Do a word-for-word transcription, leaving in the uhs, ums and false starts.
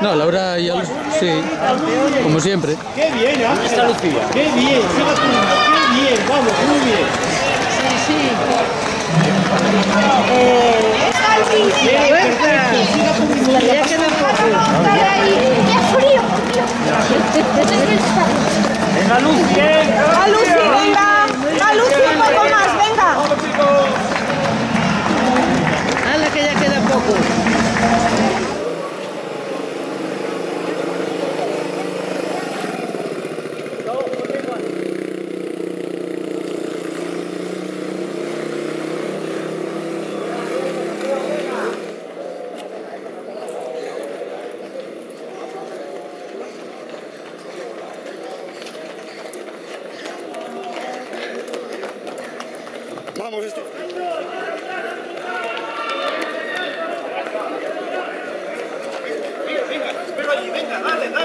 No, Laura ya lo, sí, como siempre. Qué bien, ¿eh? ¿Dónde está Lucía? Qué bien, siga tú, qué bien, vamos, muy bien. Sí, sí. Eh, está el pinche. Bien, perfecto, siga tú, Lucía. Ya queda poco. Qué frío. Venga, Lucy, eh. A Lucy, venga. A Lucy, un poco más, venga. Vamos, chicos. Hala, que ya queda poco. Vamos, este. Venga, venga, dale, dale.